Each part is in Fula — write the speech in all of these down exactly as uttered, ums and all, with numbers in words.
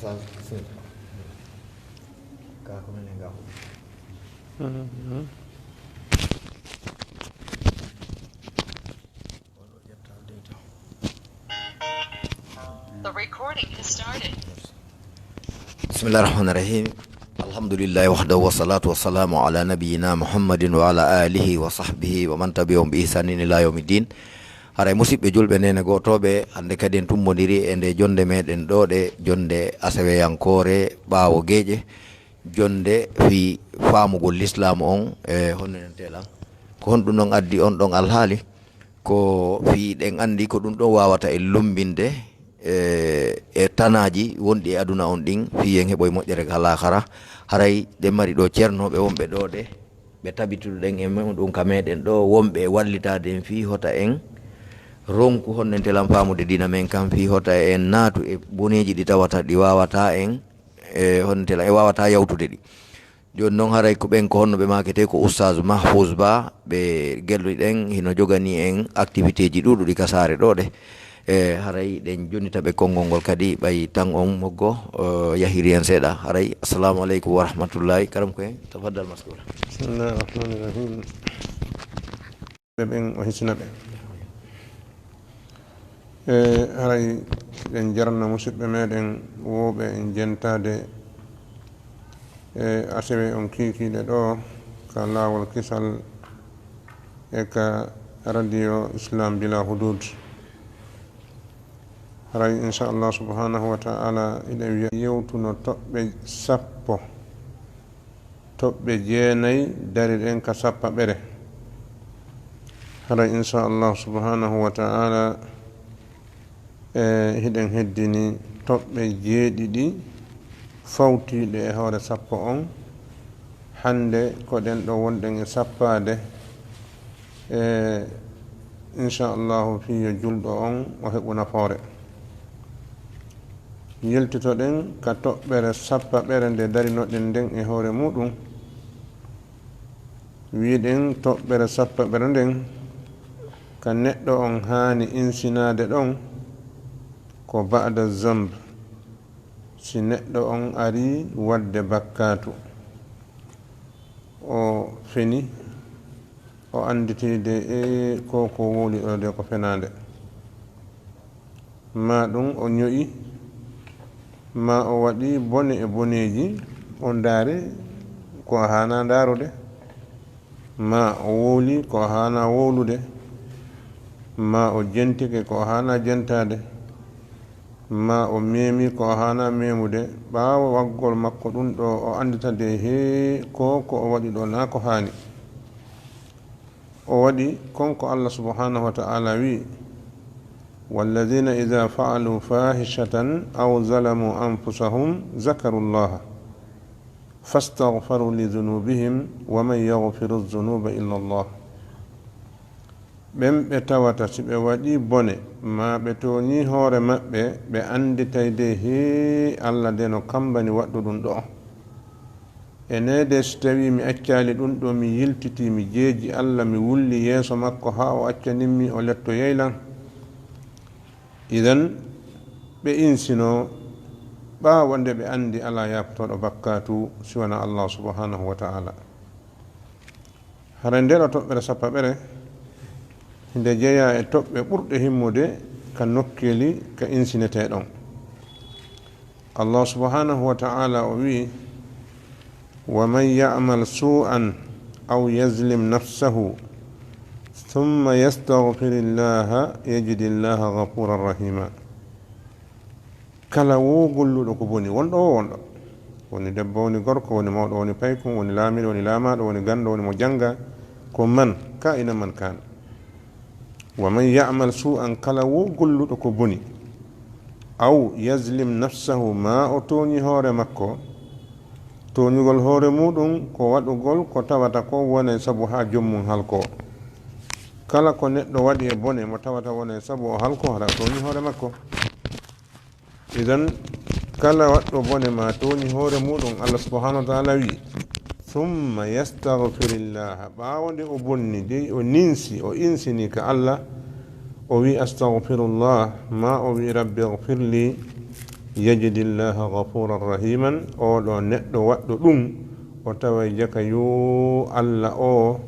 Sa-, seeɗa. Ka ko minen ga ko. Mhm. The recording has started. Bismillahir Rahmanir Rahim. Alhamdulillahi wahdahu wassalatu wassalamu ala nabiyyina Muhammadin wa ala alihi wa sahbihi wa man tabi'ahum bi ihsanin ila yawmiddin. Haray, musidɓe julɓe, nene gootooɓe, hannde kadi en tummbondiri e nde jonnde meɗen ɗo ɗe, jonnde aseweyankoore ɓaawo geeƴe, jonnde fii faamugol Lislaamu on e honno nen teelan. Ko honɗum ɗon addi on ɗon alhaali? Ko fii ɗen anndi ko ɗum ɗon waawata en lummbinde e, e tanaaji wonɗi e aduna on ɗin, fii en heɓoy moƴƴere ka laakara. Haray ɗen mari ɗo ceernooɓe wonɓe ɗo ɗe, ɓe tabituɗen e muɗum ka meɗen ɗo, wonɓe e wallitaade en fii hota en ronku honno nen teelan faamude diina men kan, fii hota en naatu e boneeji ɗi tawata ɗi waawataa en, e honno nen teelan e waawataa yawtude ɗi. Jooni non, haray ko ɓen ko honno ɓe maaketee, ko Oustaz Mahfouz Ba, ɓe gelluɗen, hino joganii en activité ji ɗuuɗuɗi ka saare ɗo ɗe. E, haray ɗen jonnita ɓe konngol ngol kadi, ɓay tan on moggo, o, yahiri en seeɗa. Haray, assalamu aleykum wa rahmatullahi. Karam ko en, tafaddal maskura. Bismillahir Rahmanir Rahim. Ɓe ɓen o hisina ɓe. E, haray ɗen jarna musidɓe meɗen wowɓe en jentaade e asewe on kiikiiɗe ɗo ka Laawol Kisal e ka Radio Islam Bila Hudud. Haray, inchallah subhanahu wa ta'ala, hiɗen wiya yewtuno toɓɓe sappo, toɓɓe jeenay, dariɗen ka sappaɓere. Haray, inchallah subhanahu wa ta'ala, e, hiɗen heddini toɓɓe jeeɗiɗi fawtiiɗe e hoore sappo on. Hannde ko ɗen ɗo wonɗen e sappaade, e, inchallahu, fii yo julɗo on o heɓu nafoore. Yiltitoɗen ka toɓɓere sappaɓere nde darinoɗen nden e hoore muɗum. Wiɗen toɓɓere sappaɓere nden ka neɗɗo on haani insinaade ɗon ko ba'da zamb, si neɗɗo on arii waɗde bakkaatu, o feni, o annditi de e ko, ko wowli ɗo de ko fenaande. Maa ɗum o ño'i, maa o waɗi bone e boneeji, o ndaari ko o haanaa ndaarude, maa o wowli ko o haanaa wowlude, maa o jentike ko o haanaa jentaade, maa o meemi ko o haanaa meemude. Ɓaawo waggol makko ɗum ɗo, o anndita de hee ko, ko o waɗi ɗo naa ko haani. O waɗi kon ko Allah subhanahu wa ta'ala wi'i, "Walladhina idha fa'alu fahishatan aw zalamu anfusahum dhakaru Allaha fastaghfaru li dhunubihim wa man yaghfiru dhunuba illa Allah." Ɓen ɓe tawata si ɓe waɗi bone, maa ɓe tooñi hoore maɓɓe, ɓe annditay de hee Allah de no kambani waɗɗu ɗum ɗo. Enee de, si tawii mi accaali ɗum ɗo, mi yiltitii, mi jeeji Allah, mi wulli yeeso makko haa o accanin mi, o lettoyay lan? Idan, ɓe insinoo ɓaawo nde ɓe anndi alaa yaafotooɗo bakkaatu si wanaa Allah subhanahu wa ta'ala. Hara ndee ɗoo toɓɓere sappaɓere, nde jeyaa e toɓɓe ɓurɗe himmude ka nokkeeli ka insinetee ɗon. Allah subhanahu wa ta'ala o wi'i, "Wa man ya'mal su'an aw yazlim nafsahu thumma yastaghfirillaha yajidillaha ghafuran rahima." Kala wo golluɗo ko boni, wonɗo o wonɗo, woni debbo, woni gorko, woni mawɗo, woni paykun, woni laamiiɗo, woni laamaaɗo, woni ganndo, woni mo jannga, ko man, kaa'ina man kaana. Wa man ya'mal su'an, kala wo golluɗo ko boni, aw yazlim nafsahu, maa o tooñi hoore makko, tooñugol hoore muuɗum ko waɗugol ko tawata ko wonay sabu haa joom mum halkoo. Kala ko neɗɗo waɗi e bone mo tawata wonay sabu o halkoo, hara o tooñi hoore makko. Idan, kala waɗɗo bone maa tooñi hoore muuɗum, Allah subhanahu wa ta'ala wi'i, "Thumma yastaghfirillaha," ɓaawo nde o bonni, dey o ninsi, o insini ka Allah, o wi'i, "Astaghfirullah," maa o wi'i, "Rabbi ighfirli," Yajidillaha ghafuran rahiman, oo ɗoo neɗɗo waɗɗo ɗum, o taway jaka yo Alla oo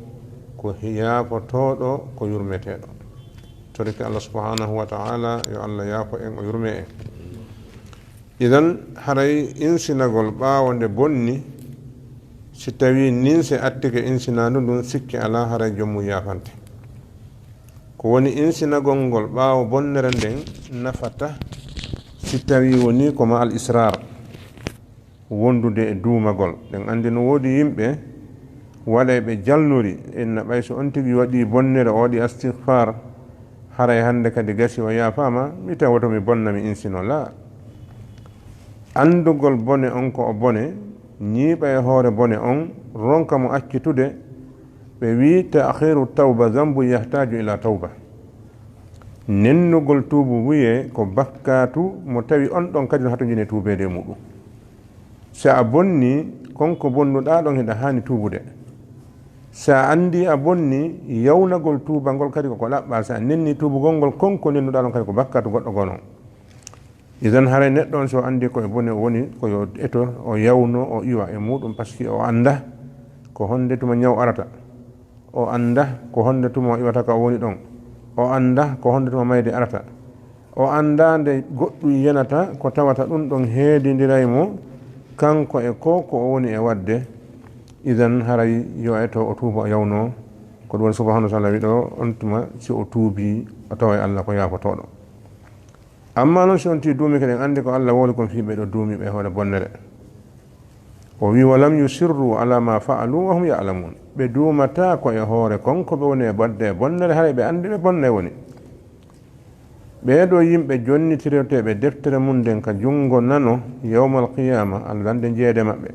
ko yaafotooɗo, ko yurmeteeɗo. Torike Alla subhanahu wa ta'ala, yo Alla yaafo en, o yurme en. Idan, haray insinagol ɓaawo nde bonni, si tawii ninse attike insinaandu ndun, sikke alaa, haray joom mum yaafante. Ko woni insinagol ngol ɓaawo bonnere nden nafata si tawii wonii ko ma al israr, wondude e duumagol. Ɗen anndi no woodi yimɓe waɗayɓe jalnuri, inna ɓay so on tigi waɗii bonnere, o waɗi astigfar, haray hannde kadi gasi o yaafaama, mi tawa to mi bonna mi insino. Laa. Anndugol bone on ko o bone, ñiiɓa e hoore bone on, ronka mo accitude. Ɓe wi'i, ta'khiru tawba zanbu yahtaju ila tawba. Nennugol tuubu wiyee ko bakkaatu mo tawi on ɗon kadi no hatonjini e tuubeede e muɗum. Si a bonni, kon ko bonnuɗaa ɗon hiɗa haani tuubude. Si a anndi a bonni, yawnagol tuubangol kadi ko ko ɗaɓɓaa. Si a nenni tuubugol ngol, kon ko nennuɗaa ɗon kadi ko bakkaatu goɗɗo goo non. Idan haray neɗɗo on, si o anndi ko e bone o woni, ko yo eto, o yawno, o iwa e muɗum, parce que o annda ko honde tuma ñaw arata. O annda ko honde tuma o iwata ka o woni ɗon. O annda ko honde tuma mayde arata. O annda nde goɗɗum yenata ko tawata ɗum ɗon heedindiray mo, kanko e ko, ko o woni e waɗde. Idan haray yo eto o tuuba, o yawno. Ko ɗum woni subhanahu wa ta'ala wi ɗo, on tuma si o tuubi, o tawa e Alla ko yaafotooɗo. Amma non si on tii duumi, kadi en anndi ko Alla wowli kon fii ɓee ɗoo duumiiɓe e hoore bonnere. O wi, "Wa lam yusirru ala ma fa'alu wa hum ya'lamun." Ɓe duumataa ko e hoore kon ko ɓe woni e waɗde e bonnere, haray ɓe anndi ɓe bonnay woni. Ɓee ɗoo yimɓe jonnitireteeɓe deftere mum nden ka junngo nano, yawmal qiyaama, Alla dande jeede maɓɓe.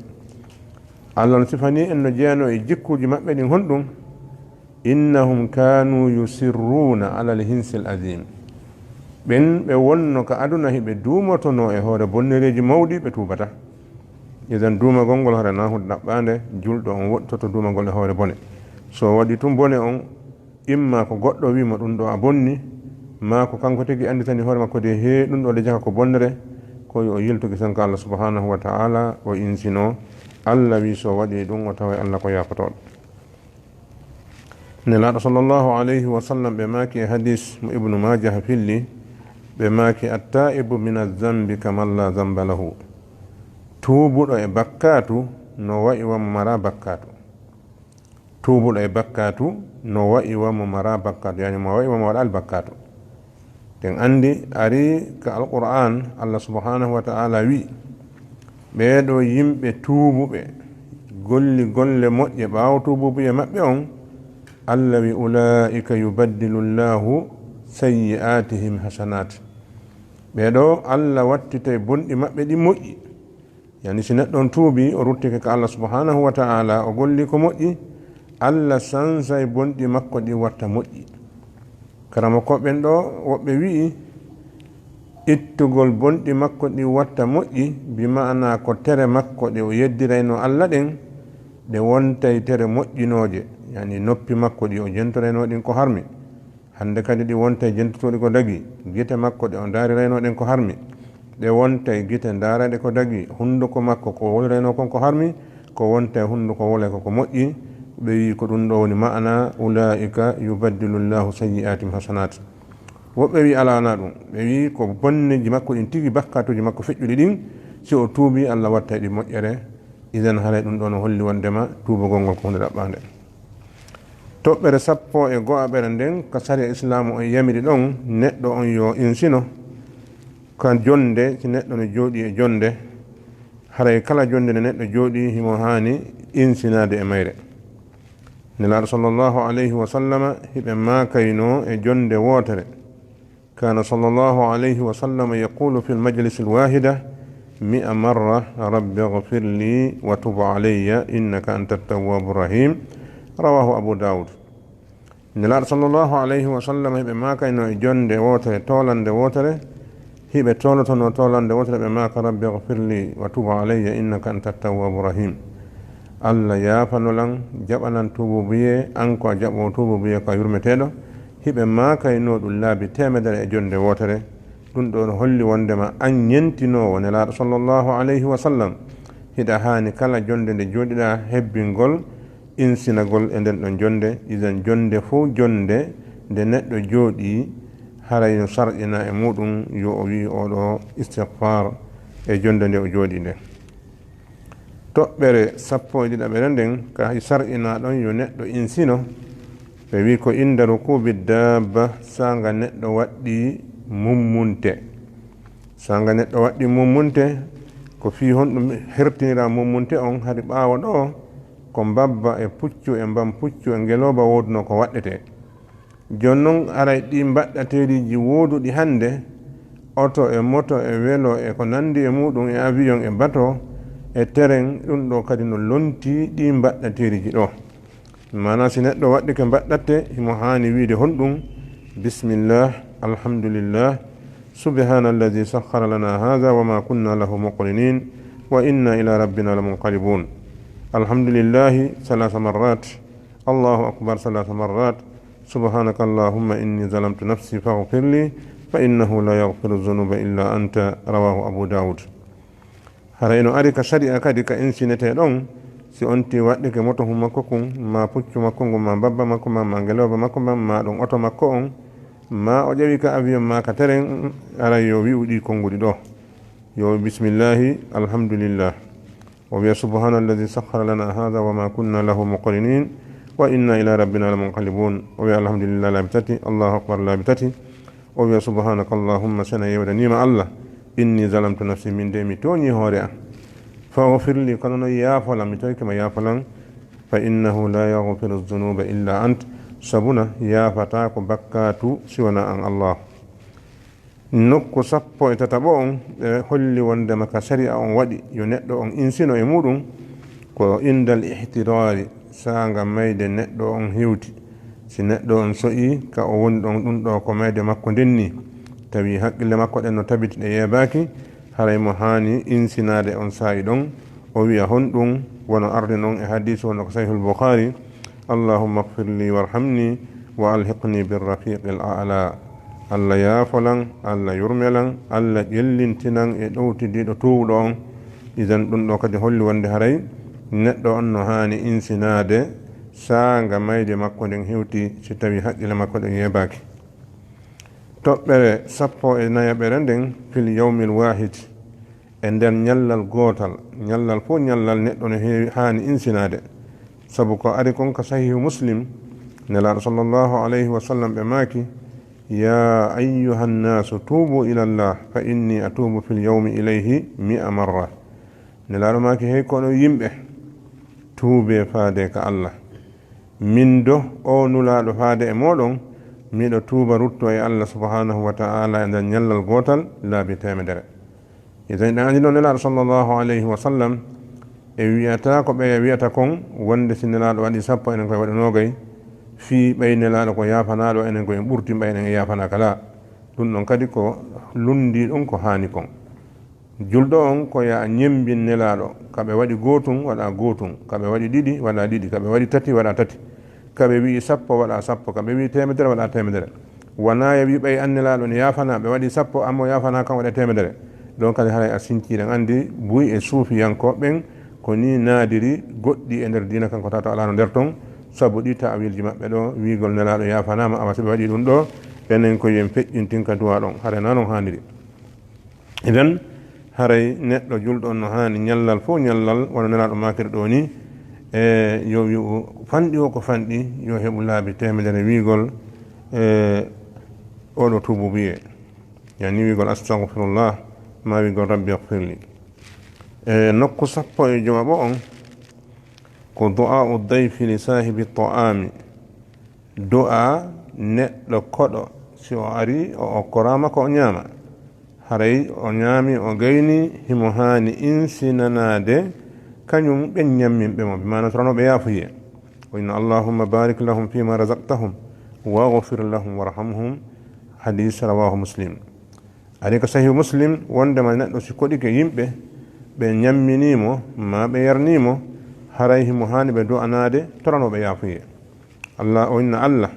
Alla no sifanii en no jeyanoo e jikkuuji maɓɓe ɗin honɗum? "Innahum kanu yusirruna ala al-hinsi al-azim." Ɓen ɓe wonno ka aduna hiɓe duumotonoo e hoore bonnereeji mawɗi, ɓe tuubataa. Idan duumagol ngol haray na huunde ɗaɓɓaande, julɗo on woɗɗitoto duumagol e hoore bone. So o waɗi tun bone on, imma ko goɗɗo wi mo ɗum ɗo a bonni, maa ko kanko tigi annditani hoore makko de, hee, ɗum ɗo de jaka ko bonnere, ko yo o yilto kisan ka Alla subhanahu wa ta'ala, o insino. Alla wi so waɗi ɗum, o tawa Alla ko yaafotooɗo. Nelaaɗo sallallahu alayhi wa sallam ɓe maaki e hadis mo Ibnu Maajah filli, ɓe maaki, "At-taibu min az-zambi kaman la zamba lahu." Tuubuɗo e bakkaatu no wa'i wa mo mara bakkaatu. Tuubuɗo e bakkaatu no wa'i wa mo mara bakkaatu, yani mo wa'i wa mo waɗaali bakkaatu. Ɗen anndi ari ka Alqur'aan, Alla subhanahu wa ta'ala wi, ɓee ɗoo yimɓe tuubuɓe, golli golle moƴƴe ɓaawo tuububuye maɓɓe on, Alla wi, "Ulaa'ika yubaddilu Llaahu sayyi'aatihim hasanaat." Ɓee ɗoo Alla wattitay bonɗi maɓɓe ɗi moƴƴi. Yani si neɗɗo on tuubi, o ruttike ka Alla subhanahu wa ta'ala, o golli ko moƴƴi, Alla sansay bonɗi makko ɗi watta moƴƴi. Karamoko ɓen ɗo woɓɓe wi'i, ittugol bonɗi makko ɗi watta moƴƴi, bi ma'ana ko tere makko ɗe o yeddirayno Alla ɗen, ɗe wontay tere moƴƴinooje, yani noppi makko ɗi o jentorayno ɗin ko harmi. Hannde kadi ɗi wontay jentotooɗi ko dagi, gite makko ɗe o ndaarirayno ɗen ko harmi. Ɗe wontay gite ndaarayɗe ko dagi, hunnduko makko ko wolirayno kon ko harmi, ko wontay hunnduko wolay ko ko moƴƴi. Ɓe wi'i ko ɗum ɗo woni ma'ana, "Ulaa'ika yubaddilu Llaahu sayyi'aatihim hasanaat." Woɓɓe wi'i alaa, wanaa ɗum. Ɓe wi'i ko bonneji makko ɗin tigi, bakkaatuji makko feƴƴuɗi ɗin, si o tuubi, Alla wattay ɗi moƴƴere. Idan haray ɗum ɗo no holli wondema tuubagol ngol ko hunde ɗaɓɓaande. Toɓɓere sappo e go'aɓere nden ka sariya Islaamu on yamiri ɗon neɗɗo on yo insino ka jonde, si neɗɗo no jooɗi e jonde, haray kala jonde nde neɗɗo jooɗi himo haani insinaade e mayre. Nelaaɗo sallallahu alayhi wa sallama hiɓe maakayno e jonde wootere. كان صلى الله عليه وسلم يقول في المجلس الواحدة مئة مرة: "رب اغفر لي وتب علي إنك أنت التواب الرحيم." رواه أبو داود. Nelaaɗo sallallahu alayhi wa sallam hiɓe maakayno e jonde wootere, toolannde wootere, hiɓe toolotonoo toolannde wootere, ɓe maaka: "Rabbi ighfir li wa tub alayya innaka anta tawwabu rahim." Alla yaafano lan, jaɓanan tuububuye, an ko a jaɓoowo tuububuye, ko a yurmeteeɗo. Hiɓe maakaynoo ɗum laabi teemedere e jonnde wootere. Ɗum ɗo no holli wondema an ñentinoowo Nelaaɗo sallallahu alayhi wa sallam, hiɗa haani kala jonnde nde jooɗiɗaa hebbingol insinagol e nden ɗon jonnde. Idan jonnde fof jonnde nde neɗɗo jooɗii, haray no sar'ina e muɗum yo o wi'i oɗo istighfar e jonnde nde o jooɗii nde. Toɓɓere sappo e ɗiɗaɓere nden ka sar'ina ɗon yo neɗɗo insino, ɓe wi ko inda rukubi dabba, sanga neɗɗo waɗɗi mummunte. Sanga neɗɗo waɗɗi mummunte, ko fii honɗum hertinira mummunte on? Hari ɓaawo ɗo ko mbabba e puccu e mbam puccu e ngelooba wooduno ko waɗɗete. Jooni non, aray ɗi mbaɗɗateeriiji wooduɗi hannde, oto e moto e welo e ko nanndi e muɗum e avion e bato e teren, ɗum ɗo kadi no lontii ɗi mbaɗɗateeriiji ɗo. Maanaa, si neɗɗo waɗɗike mbaɗɗatte, himo haani wiide honɗum? Bismillah, alhamdulillah, subhana alladhi sakhkhara lana hadha wa ma kunna lahu muqrinin, wa inna ila rabbina lamunqalibun. Alhamdulillahi thalatha marrat, Allahu akbar thalatha marrat, subhanaka allahumma inni zalamtu nafsi faghfir li, fa innahu la yaghfiru dhunuba illa anta. Rawahu Abu Dawud. Hara ino ari ka sari'a kadi ka insinete ɗon, si on ti waɗɗike moto hun makko kun, ma puccu makko ngun, ma babba makko, ma, ma ngelooba makko, ma, ma ɗon oto makko on, ma o ƴewi ka avion, ma ka teren, aray yo wi'u ɗi konnguɗi ɗo. Yo bismillahi, alhamdulillah. O wi'a, "Subhana alladhi sakhkhara lana hadha wa ma kunna lahu muqrinin wa inna ila rabbina lamunqalibun." O wi'a, "Alhamdulillah," laabi tati, "Allahu akbar," laabi tati. O wi'a, "Subhanaka allahumma," sena yewdanima Allah, "inni zalamtu nafsi," min de mi tooñi hoore an. "Faghfir li," kono no yaafolan, mi toyke ma yaafolan. "Fa innahu la yaghfiru dhunuba illa ant," sabuna yaafata ko bakkatu si wona an Allah. Nokku sappo e tataɓo on, ɓe holli wondema ka sari'a on waɗi yo neɗɗo on insino e muɗum, ko indal ihtidari, saanga mayde neɗɗo on hewti. Si neɗɗo on so'i ka o woni ɗon, ɗum ɗo ko mayde makko nden ni, tawi haqqille makko ɗen no tabiti ɗe yeebaaki, haray mo haani insinaade on saa'i ɗon, o wi'a honɗum, wano ardi non e hadiisu wano ko Sahihul Bukhari, "Allahumma ighfir li warhamni wa alhiqni bir rafiqil a'la." Allah yaafolan, Allah yurmelan, Allah ƴellintinan e ɗowtidiiɗo tuuwuɗo on. Idan ɗum ɗo kadi holli wonde haray neɗɗo on no haani insinaade saanga mayde makko nden hewti si tawi haqqille makko ɗen yeebaaki. Toɓɓere sappo e nayaɓere nden, fil yawmil wahid, e nder ñallal gootal, ñallal fof ñallal neɗɗo no heewi haani insinaade. Sabu ko ari kon ka Sahihu Muslim, Nelaaɗo sallallahu alayhi wa sallam ɓe maaki, "Ya ayyuhan nasu tubu ila Allah, fa inni atubu fil yawmi ilayhi mi'a marra." Nelaaɗo maaki, "Hey kono yimɓe, tuube faade ka Allah. Min do o nulaaɗo faade e mooɗon, miɗo tuuba rutto e Allah subhanahu wa ta'ala e nder ñallal gootal laabi teemedere." Idan ɗen anndi noon Nelaaɗo sallallahu alayhi wa sallam e wiyata ko ɓeya wiyata kon, wonde si Nelaaɗo waɗi sappo, enen koye waɗa noogay, fii ɓay Nelaaɗo ko yaafanaaɗo, enen koye ɓurti ɓay enen e yaafanaaka. La, ɗum ɗon kadi ko lunndii ɗum ko haani kon. Julɗo on ko ya ñemmbin Nelaaɗo, ka ɓe waɗi gootun, waɗa gootun, ka ɓe waɗi ɗiɗi, waɗa ɗiɗi, ka ɓe waɗi tati, waɗa tati, ka ɓe wi'i sappo, waɗa sappo, ka ɓe wi'i teemedere, waɗa teemedere. Wanaa ya wi'i ɓay an Nelaaɗo ne yaafana, ɓe waɗi sappo, ammo yaafana kan waɗa teemedere. Ɗon kadi haray a sincii ɗen anndi buy e suufiyankooɓe ɓen ko nii naadiri goɗɗi e nder diina kan ko tawata alaano nder ton, sabu ɗi ta'awilji maɓɓe ɗo, wi'gol Nelaaɗo yaafanaama, awa si ɓe waɗi ɗum ɗo, enen ko yen feƴƴintin ka du'a ɗon, haray naa non haaniri. Idan, haray neɗɗo julɗo on no haani ñallal fof ñallal, wano Nelaaɗo maakiri ɗo ni, e yo wi'u fanɗi o ko fanɗi, yo heɓu laabi teemedere wi'gol, e, oɗo tuubu biyee. Yani wi'gol, "Astaghfirullah," ma wi'gol, "Rabbi ighfirli." E nokku sappo e jowaɓo on, ko du'a'u dayfi li saahibi ta'ami. Du'a neɗɗo koɗo, si o ari, o okkoraama ko o ñaama. Haray o ñaami, o gayni, himo haani insinanaade kañum ɓen ñamminɓe mo, bi maana torano ɓe yaafuyee. O inna, "Allahumma barik lahum fima razaqtahum, waghfir lahum warhamhum." Hadis rawahu Muslim. Ari ko Sahih Muslim, wondema neɗɗo si koɗike yimɓe, ɓe ñamminii mo, ma ɓe yarnii mo, haray himo haani ɓe du'anaade, torano ɓe yaafuyee. Allah, o inna Allah,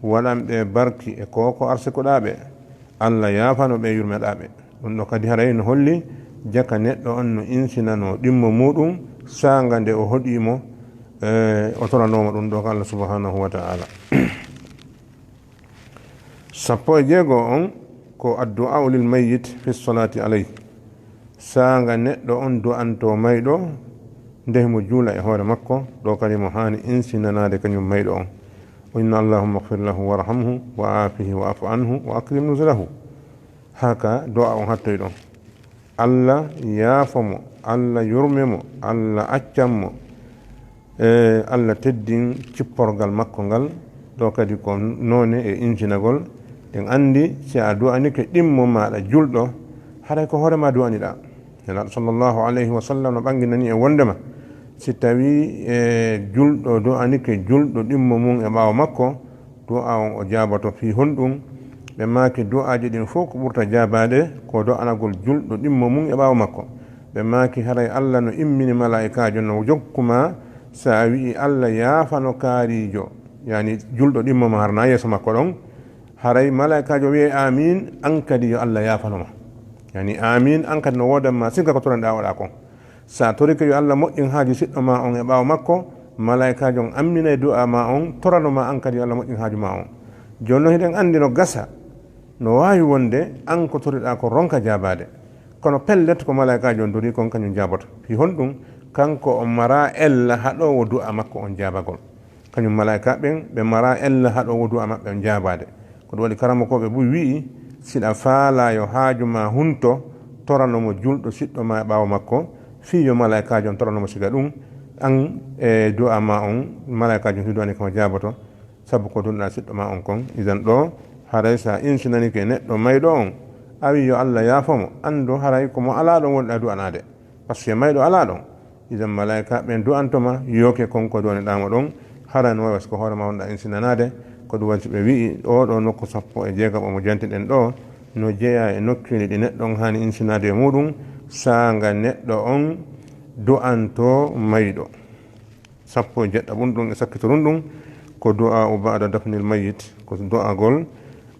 waɗan ɓe barki e ko ko arsikuɗaa ɓe. Allah yaafano ɓe, yurmeɗaa ɓe. Ɗum ɗo kadi haray no holli jaka neɗɗo on no insinanoo ɗimmo muuɗum, saanga nde o hoɗii mo, e, o toranooma ɗum ɗo ko Allah subhanahu wa ta'ala. Sappo e jeego on ko addu'a'u lil mayyit fi salati alayhi. Saanga neɗɗo on du'anto mayɗo nde himo juula e hoore makko, ɗo kadi mo haani insinanaade kañum mayɗo on. O inna, "Allahumma ighfir lahu warhamhu wa afihi wa afu anhu wa akrim nuzulahu." Haka du'a on hattoy ɗon. Allah yaafo mo, Allah yurme mo, Allah accan mo. E, Allah teddin cipporgal makko ngal, ɗo kadi ko noone e insinagol. En anndi si a du'anike ɗimmo maaɗa julɗo, haray ko hoore ma du'aniɗaa. Nelaaɗo sallallahu alayhi wa sallam no ɓanginani e wondema si tawi, e, julɗo du'anike julɗo ɗimmo mum e ɓaawo makko, du'a on o jaaboto. Fii honɗum? Ɓe maaki du'aaji ɗin fow ko ɓurta jaabaade ko du'anagol julɗo ɗimmo mum e ɓaawo makko. Ɓe maaki haray Allah no immini malaa'ikaajo no jokku ma, si a wi'i Allah yaafano kaariijo, yani julɗo ɗimmo ma harna yeeso makko ɗon, haray malaa'ikaajo wi'ay, "Aamiin," an kadi yo Allah yaafano ma. Yani, "Aamiin," an kadi no woodan ma siga ko toranɗaa waɗa kon. Si a torike yo Allah moƴƴin haaju siɗɗo ma on e ɓaawo makko, malaa'ikaajo on amminay du'a ma on, torano ma an kadi yo Allah moƴƴin haaju ma on. Jooni non hiɗen anndi no gasa, no waawi wonde an ko toriɗaa ko ronka jaabaade. Kono pellet ko malaa'ikaajo on dori kon kañum jaaboto. Fii honɗum? Kanko o maraa ella haɗoowo du'a makko on jaabagol. Kañum malaa'ika ɓen, ɓe maraa ella haɗoowo du'a maɓɓe on jaabaade. Ko ɗum waɗi karamokooɓe buy wi'i, si ɗa faalaa yo haaju ma hunto, torano mo julɗo siɗɗo ma e ɓaawo makko, fii yo malaa'ikaajo on torano mo siga ɗum, an e du'a ma on, malaa'ikaajo on hiɗo ani kama jaaboto, sabu ko dunɗaa siɗɗo ma on kon. Idan ɗo, haray si a insinanike neɗɗo mayɗo on, a wi'i yo Allah yaafo mo, anndu haray ko mo alaa ɗon wonɗaa du'anaade. Parce que mayɗo alaa ɗon. Idan malaa'ika ɓen du'anto ma, yooke kon ko du'aniɗaa mo ɗon, hara no wayi si ko hoore ma wonɗaa insinanaade. Ko ɗum waɗi si ɓe wi'i, oo ɗoo nokku sappo e jeegaɓo mo jantiɗen ɗoo, no jeyaa e nokkeeli ɗi neɗɗo on haani insinaade e muuɗum, saanga neɗɗo on du'anto mayɗo. Sappo e jeɗɗaɓun ɗum e sakkitorun ɗum ko du'aa'u ba'da dafnil mayyit, ko du'agol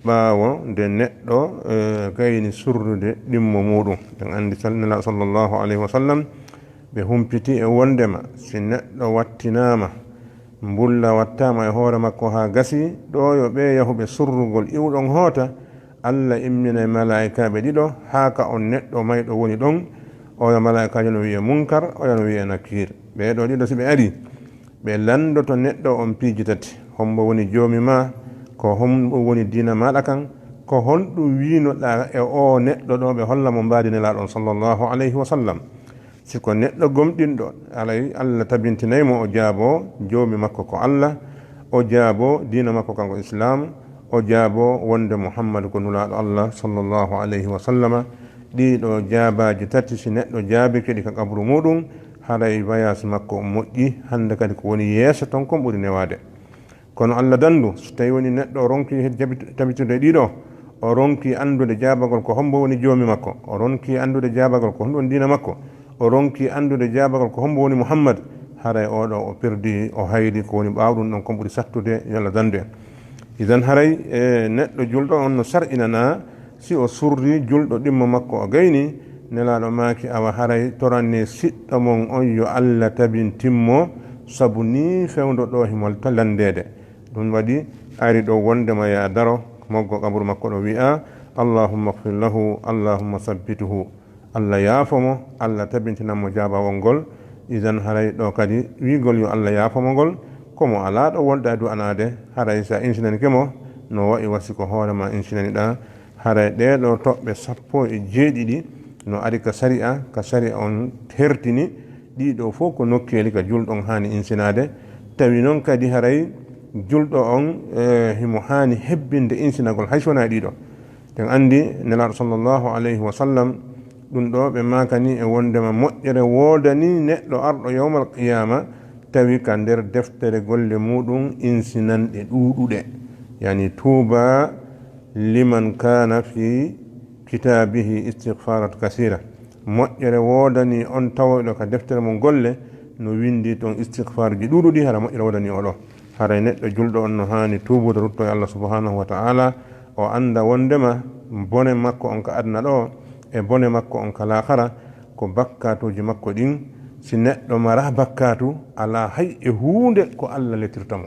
ɓaawo nde neɗɗo, eh, gayni surrude ɗimmo muuɗum. En anndi sal-, Nelaaɗo sallallahu alayhi wa sallam, ɓe humpiti e wondema si neɗɗo wattinaama, mbulla wattaama e hoore makko haa gasi, ɗo yo ɓee yahuɓe surrugol iwɗon hoota, Allah imminay malaa'ikaaɓe ɗiɗo haa ka on neɗɗo mayɗo woni ɗon. Oyo malaa'ikaajo no wi'ee Munkar, oyo no wi'ee Nakiir. Ɓee ɗoo ɗiɗo si ɓe arii, ɓe lanndoto neɗɗo on piiji tati. Hombo woni Joomi maa? Ko honɗum woni diina maaɗa kan? Ko honɗum wiinoɗaa e oo neɗɗo ɗo ɓe holla mo mbaadi Nelaaɗo on sallallahu alayhi wa sallam? Si ko neɗɗo gomɗinɗo, alay Allah tabintinay mo o jaaboo Joomi makko ko Allah, o jaaboo diina makko kanko Islaam, o jaaboo wonde Muhammadu ko Nulaaɗo Allah sallallahu alayhi wa sallama. Ɗii ɗoo jaabaaji tati, si neɗɗo jaabike ɗi ka qabru muuɗum, haray bayaasi makko on moƴƴi, hannde kadi ko woni yeeso ton kon ɓuri newaade. Kono Allah danndu, so tawi woni neɗɗo o ronki he jabi-, tabitirde ɗii ɗoo, o ronki anndude jaabagol ko hombo woni Joomi makko, o ronki anndude jaabagol ko honɗum woni diina makko, o ronki anndude jaabagol ko hombo woni Muhammad, haray oo ɗoo o perdi, o hayri ko woni ɓaawo ɗum ɗon kon ɓuri sattude, yo Allah danndu en. Idan haray, e, neɗɗo julɗo on no sar'inanaa si o surri julɗo ɗimmo makko o gayni, Nelaaɗo maaki, awa haray torannee siɗɗo mon on yo Allah tabintin mo, sabu nii fewndo ɗoo himo to lanndeede. Ɗum waɗi ari ɗo wondema yaa daro moggo qabru makko ɗo wi'a, "Allahumma ighfir lahu, Allahumma sabbituhu." Allah yaafo mo, Allah tabintinan mo jaabawol ngol. Idan haray ɗo kadi wi'gol yo Allah yaafo mo ngol, ko mo alaa ɗo wonɗaa du'anaade, haray si a insinanike mo, no wa'i wa si ko hoore ma insinaniɗaa. Haray ɗee ɗoo toɓɓe sappo e jeeɗiɗi no ari ka sari'a, ka sari'a on hertini, ɗii ɗoo fow ko nokkeeli ka julɗo on haani insinaade. Tawi non kadi haray julɗo on, eh, himo haani hebbinde insinagol hay so wonaa ɗii ɗoo. En anndi Nelaaɗo sallallahu alayhi wa sallam, ɗum ɗoo ɓe maakani e wondema moƴƴere woodanii neɗɗo arɗo yawmal qiyaama, tawi ka nder deftere golle muuɗum insinanɗe ɗuuɗuɗe. Yani, "Tuuba liman kaana fi kitaabihi istighfarat kasiira." Moƴƴere woodanii on tawoyɗo ka deftere mum golle, no winndi ton istighfaaruji ɗuuɗuɗi, hara moƴƴere woodanii o ɗoo. Haray neɗɗo julɗo on no haani tuubude, rutto e Allah subhanahu wa ta'ala, O annda wondema bone makko on ka aduna ɗo e bone makko on ka laakara ko bakkaatuuji makko ɗin. Si neɗɗo mara bakkaatu, alaa hay e huunde ko Alla lettirta mo.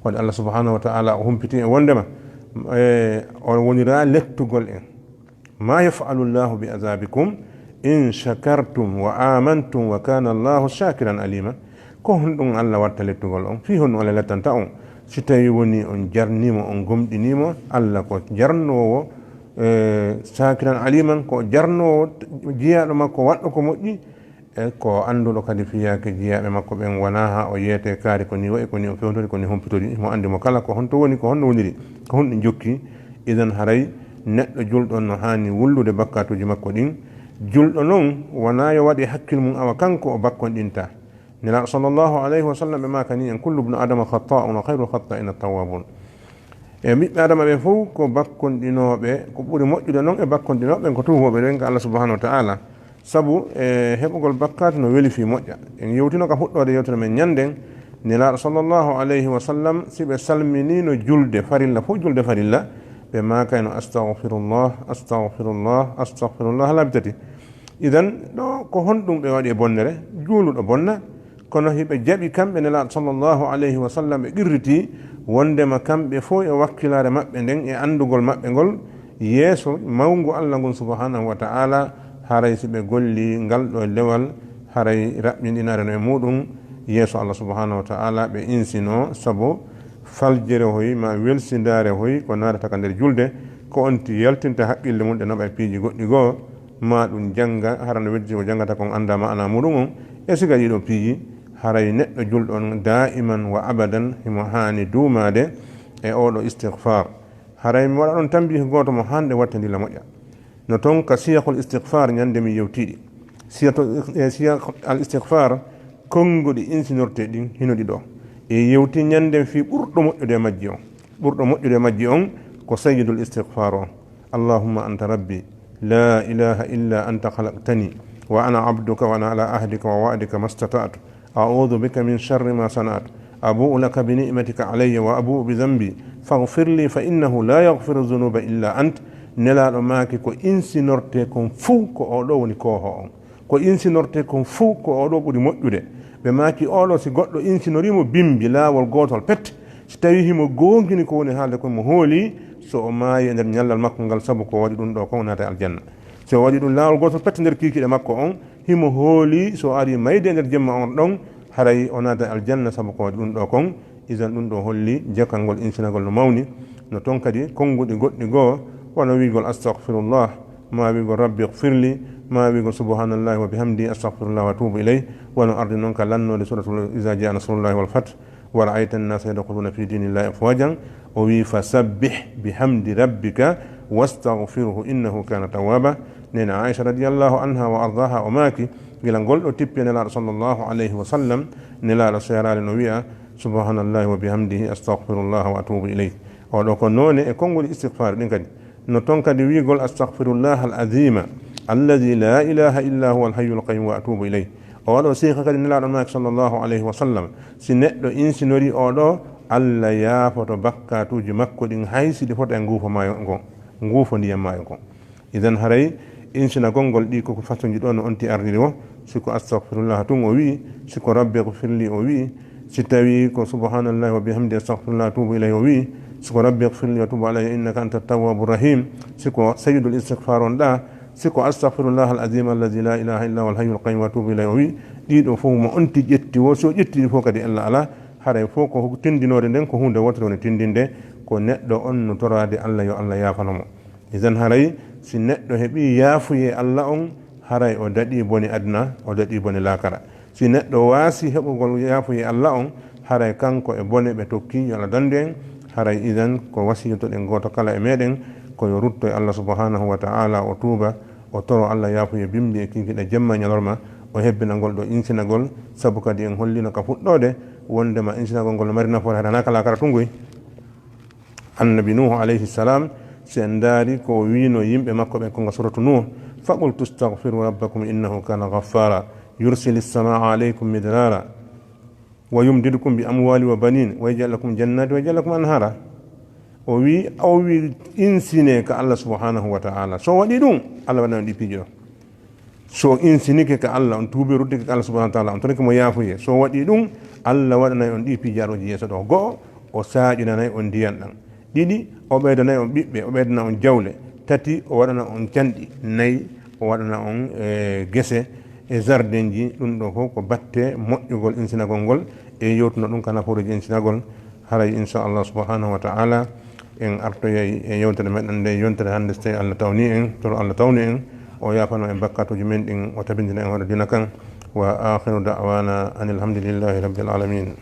Waɗi Alla subhanahu wa ta'ala o humpiti en wondema, e, o wonira lettugol en. "Ma yaf'alu Allahu bi azabikum in shakartum wa amantum wa kana Allahu shakiran alima." Ko honɗum Alla watta lettugol on? Fii honɗum Alla lettanta on? Si tawi woni on jarnimo, on gomɗinimo, Alla ko jarnowo, e, shakiran aliman, ko jarnowo jiyaaɗo makko waɗɗo ko moƴƴi, e ko annduɗo kadi fiyaake jiyaaɓe makko ɓen, wonaa haa o yeete kaari ko ni wa'i, ko ni o fewtori, ko ni humpitori. Mo anndi mo kala ko honto woni, ko honno woniri, ko honɗum jokki. Idan haray neɗɗo julɗo on no haani wullude bakkaatuuji makko ɗin. Julɗo non wonaa yo waɗe hakkil mum awa kanko o bakkonɗinta. Nelaaɗo sallallahu alayhi wa sallam ɓe maakani en, "Kullu ibnu Adama khatta'un wa khayrul khatta'ina tawwabun." E ɓiɓɓe Adama ɓe fof ko bakkonɗinooɓe, ko ɓuri moƴƴude noon e bakkonɗinooɓe ɓen ko tuubooɓe ɓen ka Allah subhanahu wa ta'ala. Sabu e heɓugol bakkaatu no weli fii moƴƴa. En yewtino ka fuɗɗoode yewtere men ñannden, Nelaaɗo sallallahu alayhi wa sallam, si ɓe salminiino julde farilla fof, julde farilla, ɓe maakayno, "Astaghfirullah, astaghfirullah, astaghfirullah," laabi tati. Idan, ɗo ko honɗum ɓe waɗi e bonnere? Juuluɗo bonna, kono hiɓe jaɓi kamɓe Nelaaɗo sallallahu alayhi wa sallam, ɓe qirritii wondema kamɓe fof e wakkilaare maɓɓe nden e anndugol maɓɓe ngol yeeso mawngu Allah ngun subhanahu wa ta'ala, haray si ɓe golli ngal ɗo lewal, haray raɓɓinɗinaare no e muɗum yeeso Allah subhanahu wa ta'ala, ɓe insino, sabu faljere hoy ma welsindaare hoy ko naatata ka nder julde, ko on ti yaltinta haqqille mum ɗe naɓa e piiji goɗɗi goo, ma ɗum jannga, hara no wejji ko janngata kon annda ma'ana muɗum on. E siga ɗiɗo piiji, haray neɗɗo julɗo on daa'iman wa abadan himo haani duumaade e oo ɗo istighfar. Haray mi waɗa ɗon tambiih gooto mo hannde wattandi la moƴƴa. No ton ka siyaqul istighfar ñande mi yewtiiɗi. Siyato-, e siyaq al istighfar, konnguɗi insinorte ɗin hino ɗiɗo. E yewti ñande fii ɓurɗo moƴƴude e majji on. Ɓurɗo moƴƴude e majji on ko sayyidul istighfar on. "Allahumma anta rabbi, la ilaha illa anta khalaqtani, wa ana abduka wa ana ala ahdika wa wa'dika mastata'tu. A'udhu bika min sharri ma sana'tu. Abu'u laka bi ni'matika alayya wa abu'u bi dhanbi. Faghfir li fa innahu la yaghfiru dhunuba illa ant." Nelaaɗo maaki ko insinorte kon fow ko oo ɗo woni kooho on. Ko insinorte kon fow ko oo ɗo ɓuri moƴƴude. Ɓe maaki oo ɗo si goɗɗo insinoriimo bimbi laawol gootol pet, si tawii himo goongini ko woni haalde kon mo hoolii, so o maayi e nder ñallal makko ngal sabu ko waɗi ɗum ɗo kon naata e aljanna. Si o waɗi ɗum laawol gootol pet nder kiikiiɗe makko on, himo hoolii so o arii mayde e nder jemma on ɗon, haray o naata e aljanna sabu ko waɗi ɗum ɗo kon. Idan ɗum ɗo holli jakal ngol insinagol no mawni. No ton kadi konnguɗi goɗɗi goo, wano wiigol astaghfirullah, ma wiigol rabbi ighfirli, ma wiigol subhanallahi wa bihamdi astaghfirullah wa atubu ilayh, wano ardi non ka lannoode suratul Iza jaa nasrullahi wal fath, wa ra'ayta annasa yadkhuluna fi dinillahi afwajan, o wi, "Fasabbih bihamdi rabbika wastaghfirhu innahu kana tawwaba." Nena Aisha radiyallahu anha wa ardaha o maaki, gila ngol ɗo tippi e Nelaaɗo sallallahu alayhi wa sallam, Nelaaɗo seeraali no wi'a, "Subhanallahi wa bihamdihi astaghfirullah wa atubu ilayh." O ɗo ko noone e konngol istighfar ɗin kadi. No ton kadi wiigol, "Astaghfirullah al azima, alladhi la ilaha illa huwa al hayyul qayyum wa atubu ilayh." O waɗo siika kadi Nelaaɗo maaki sallallahu alayhi wa sallam, si neɗɗo insinori o ɗo, Allah yaafoto bakkaatuuji makko ɗin, hay si ɗi fota e nguufo maayo ngon, nguufo ndiyam maayo ngon. Idan haray insinagol ngol ɗi koko façon ji ɗo no on ti ardiri o, si ko astaghfirullah tun o wi'i, si ko rabbi ighfirli o wi'i, si tawi ko subhanallahi wa bihamdi astaghfirullah atubu ilayhi o wi'i, si ko rabbi ighfirli wa tub alayya innaka anta tawwabur rahim, si ko sayyidul istighfar on ɗa, si ko astaghfirullah al azim alladhi la ilaha illa huwa al hayyul qayyum wa atubu ilayhi o wi'i, ɗiɗo fof mo on ti ƴetti o, si o ƴetti ɗi fof kadi ella ala, haray fof ko tindinoore nden ko huunde wootere woni tindinde, ko neɗɗo on no toraade Allah yo Allah yaafano mo. Idan haray si neɗɗo heɓi yaafuyee Allah on, haray o daɗi bone aduna, o daɗi bone laakara. Si neɗɗo waasi heɓugol yaafuyee Allah on, haray kanko e bone ɓe tokki, yo Allah dandu en. Haray idan ko wasiyotoɗen gooto kala e meɗen, ko yo rutto e Allah subhanahu wa ta'ala, o tuuba, o toro Allah yaafuyee bimbi e kiikiiɗe jemma e ñalorma, o hebbina ngol ɗo insinagol, sabu kadi en hollino ka fuɗɗoode wondema insinagol ngol no mari nafoore hara naka laakara tungoy. Annabi Nuhu alayhi salam, si en ndaari ko o wiino yimɓe makko ɓen, ko nga suratu Nuh, "Faqultu astaghfiru rabbakum innahu kana ghaffara, yursilis samaa alaykum midrara, wa yumdidkum bi amwali wa banin, wa yaj'al lakum jannati wa yaj'al lakum anhara." O wi, o wi insine ka Allah subhanahu wa ta'ala. So waɗi ɗum, Allah waɗana on ɗi piiji ɗo. So insinike ka Allah, on tuubi ruttike ka Allah subhanahu wa ta'ala, on torike mo yaafuye. So waɗi ɗum, Allah waɗanay on ɗi piiji arooji yeeso ɗo. Go'o, o saaƴinanay on ndiyan ɗan. Ɗiɗi, o ɓeydanay on ɓiɓɓe, o ɓeydana on jawle. Tati, o waɗana on canɗi. Nayi, o waɗana on, e, gese e jardinji. Ɗum ɗo fof ko batte moƴƴugol insinagol ngol e yewtuno ɗum ka nafooruji insinagol. Haray, inchallah subhanahu wa ta'ala, en artoyay e yewtere meɗen nde, yontere hannde, so tawi Allah tawni en, toro Allah tawni en, o yaafano en bakkatuuji men ɗin, o tabintina en hoɗo dina kan. Wa akhiru da'wana anil hamdulillahi rabbil alamin.